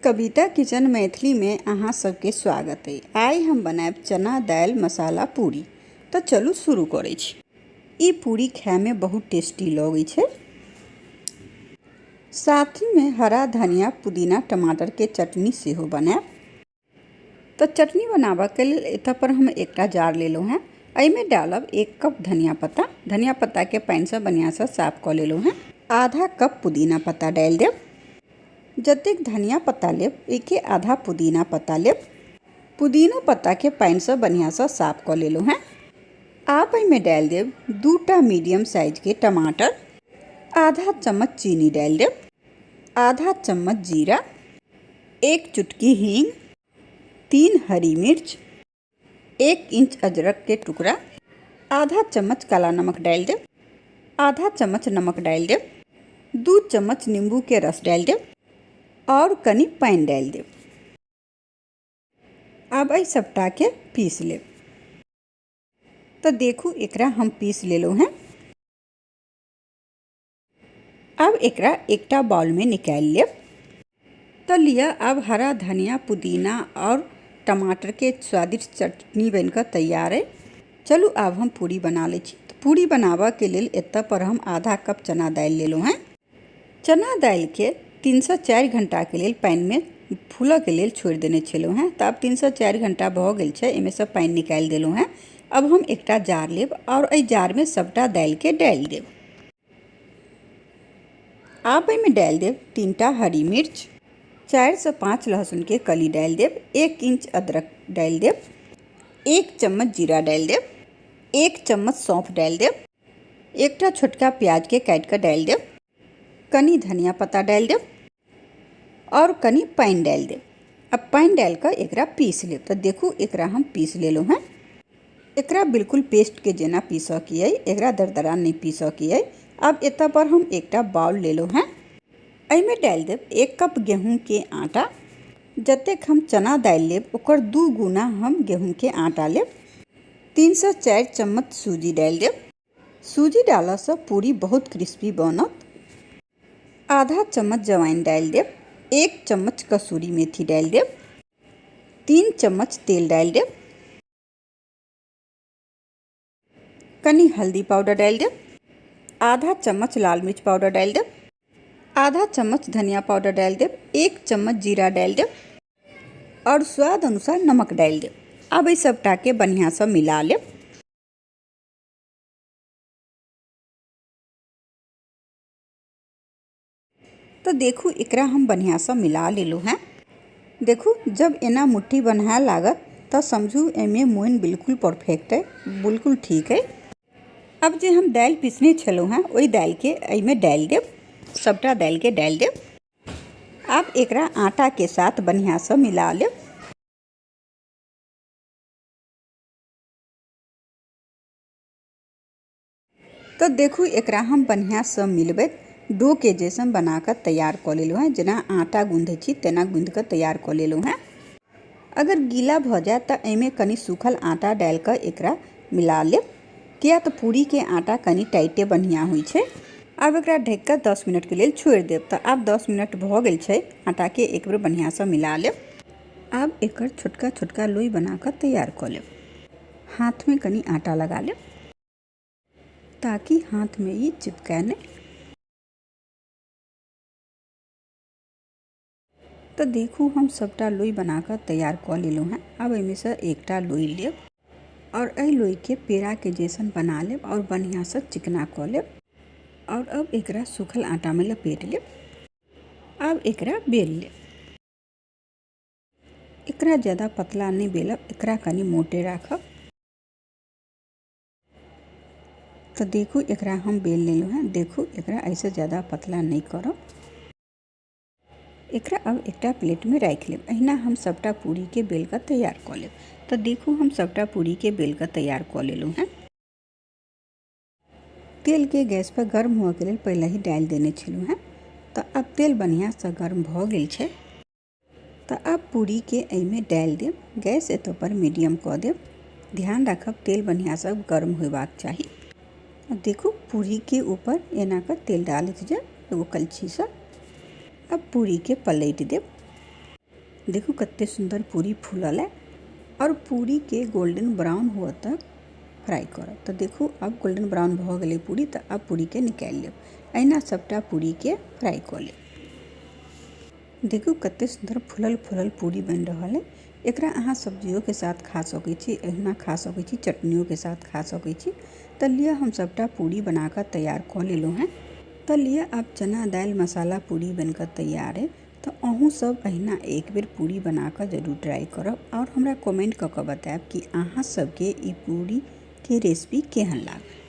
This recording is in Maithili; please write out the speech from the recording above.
कविता किचन मैथिली में अहाँ सबके स्वागत है। आइ हम बनायब चना दालि मसाला पूरी। तऽ चलू शुरू करै छी। ई पूरी खाय में बहुत टेस्टी लगै छै। साथ ही में हरा धनिया पुदीना टमाटर के चटनी सेहो बनायब। तऽ चटनी बनाबऽके लेल एतऽ पर हम एकटा जार लेलहुँ हेँ। एहिमे डालब 1 कप धनिया पत्ता। धनिया पत्ताके पानिसँ बढ़िआँसँ साफ कऽ लेलहुँ हेँ। आधा कप पुदीना पत्ता डालि देब। जतेक धनिया पत्ता लेब ओहिके आधा पुदीना पत्ता लेब। पुदीनो पत्ताके पानिसँ बढ़िआँसँ साफ कऽ लेलहुँ हेँ। आब एहिमे डालि देब 2टा मीडियम साइजके टमाटर, आधा चम्मच चीनी डालि देब, आधा चम्मच जीरा, 1 चुटकी हींग, 3 हरी मिर्च, 1 इंच अदरक के टुकड़ा, आधा चम्मच काला नमक डालि देब, आधा चम्मच नमक डालि देब, 2 चम्मच नींबू के रस डालि देब और कनी पानि डालि देब। आब एहि सबटा के पीस लेब। तऽ देखू एकरा हम पीस लेलहुँ हेँ। आब एकरा एकटा बाउलमे निकालि लेब। तऽ लिअ आब हरा धनिया पुदीना आओर टमाटरके स्वादिष्ट चटनी बनिकऽ तैयार अइ। चलू आब हम पूरी बना लै छी। तऽ पूरी बनाबऽके लेल एतऽ पर हम आधा कप चना दालि लेलहुँ हेँ। चना दालिके 3 सँ 4 घण्टाके लेल पानिमे फूलऽके लेल छोड़ि देने छलहुँ हेँ। तऽ आब 3 सँ 4 घण्टा भऽ गेल छै, एहिमेसँ पानि निकालि देलहुँ हेँ। अब हम एकटा जार लेब आओर एहि जारमे सभटा दालिके डालि देब। आब एहिमे डालि देब 3टा हरी मिर्च, 4 सँ 5 लहसुनके कली डालि देब, 1 इंच अदरक डालि देब, 1 चम्मच जीरा डालि देब, 1 चम्मच सौंफ डालि देब, एकटा छोटका प्याजके काटि कऽ डालि देब, कनि धनिया पत्ता डालि देब आओर कनि पानि डालि देब। अब पानि डालि कऽ एकरा पीस लेब। तऽ देखू एकरा हम पीस लेलहुँ हेँ। एकरा बिल्कुल पेस्टके जेना पीसऽके अइ, एकरा दरदरा नहि पीसऽके अइ। आब एतऽ पर हम एकटा बाउल लेलहुँ हेँ। एहिमे डालि देब 1 कप गेहूँके आटा। जतेक हम चना दालि लेब ओकर 2 गुना हम गेहूँके आटा लेब। 3 सँ 4 चम्मच सूजी डालि देब। सूजी डालऽसँ पूरी बहुत क्रिस्पी बनत। आधा चम्मच जवाइन डालि देब, 1 चम्मच कसूरी मेथी डालि देब, 3 चम्मच तेल डालि देब, कनि हल्दी पाउडर डालि देब, आधा चम्मच लाल मिर्च पाउडर डालि देब, आधा चम्मच धनिया पाउडर डालि देब, 1 चम्मच जीरा डालि देब आओर स्वाद अनुसार नमक डालि देब। आब एहि सबटाके बढ़िआँसँ मिला लेब। तऽ देखू एकरा हम बढ़िआँसँ मिला लेलहुँ हेँ। देखू जब एना मुट्ठी बन्हाए लागत तऽ समझू एहिमे मोइन बिल्कुल परफेक्ट अइ, बिल्कुल ठीक अइ। अब जे हम दालि पिसने छलहुँ हेँ ओहि दालिके एहिमे डालि देब, सबटा दालिके डालि देब। आब एकरा आटाके साथ बढ़िआँसँ मिला लेब। तऽ देखू एकरा हम बढ़िआँसँ मिलबैत डोके जैसन बना कऽ तैयार कऽ लेलहुँ हेँ। जेना आटा गूँधै छी तेना गूँधि कऽ तैयार कऽ लेलहुँ हेँ। अगर गीला भऽ जायत तऽ एहिमे कनि सूखल आटा डालि कऽ एकरा मिला लेब, किया तऽ पूरीके आटा कनि टाइटे बढ़िआँ होइ छै। आब एकरा ढकि कऽ 10 मिनटके लेल छोड़ि देब। तऽ आब 10 मिनट भऽ गेल छै, आटाके एक बेर बढ़िआँसँ मिला लेब। आब एकर छोटका छोटका लोइ बना कऽ तैयार कऽ लेब। हाथमे कनि आटा लगा लेब ताकि हाथमे ई चिपकै नहि। तऽ देखू हम सबटा लोइ बना कऽ तैयार कऽ लेलहुँ हेँ। आब एहिमेसँ एकटा लोइ लेब आओर एहि लोइके पेड़ाके जैसन बना लेब आओर बढ़िआँसँ चिकना कऽ लेब आओर अब एकरा सूखल आटामे लपेट लेब। आब एकरा बेल लेब। एकरा ज़्यादा पतला नहि बेलब, एकरा कनि मोटे राखब। तऽ देखू एकरा हम बेल लेलहुँ हेँ। देखू एकरा एहिसँ ज़्यादा पतला नहि करब। एकरा अब एकटा प्लेटमे राखि लेब। अहिना हम सबटा पूरीके बेल कऽ तैयार कऽ लेब। तऽ देखू हम सबटा पूरीके बेल कऽ तैयार कऽ लेलहुँ हेँ। तेलके गैस पर गर्म हुअके लेल पहिले ही डालि देने छलहुँ हेँ। तऽ आब तेल बढ़िआँसँ गर्म भऽ गेल छै। तऽ आब पूरीके एहिमे डालि देब। गैस एतऽ पर मीडियम कऽ देब। ध्यान राखब तेल बढ़िआँसँ गर्म होयबाक चाही। आब देखू पूरीके ऊपर एना कऽ तेल डालैत जायब एगो कलछीसँ। आब पूरीके पलटि देब। देखू कते सुन्दर पूरी फूलल है। आओर पूरीके गोल्डन ब्राउन हुअ तक फ्राइ करब। तऽ देखू आब गोल्डन ब्राउन भऽ गेलै पूरी। तऽ आब पूरीके निकालि लेब। एहिना सभटा पूरीके फ्राइ कऽ लेब। देखू कते सुन्दर फूलल फूलल पूरी बनि रहल अइ। एकरा अहाँ सब्जियोके साथ खा सकै छी, एहिना खा सकै छी, चटनियोके साथ खा सकै छी। तऽ लिअ, हम सभटा पूरी बना कऽ तैयार कऽ लेलहुँ हेँ। तऽ लिअ, आब चना दालि मसाला पूरी बनि कऽ तैयार अइ। तऽ अहूँ सब अहिना एक बेर पूरी बना कऽ जरूर ट्राइ करब आओर हमरा कमेंट कऽ कऽ बतायब कि अहाँ सबके ई पूरीके रेसिपी केहन लागल।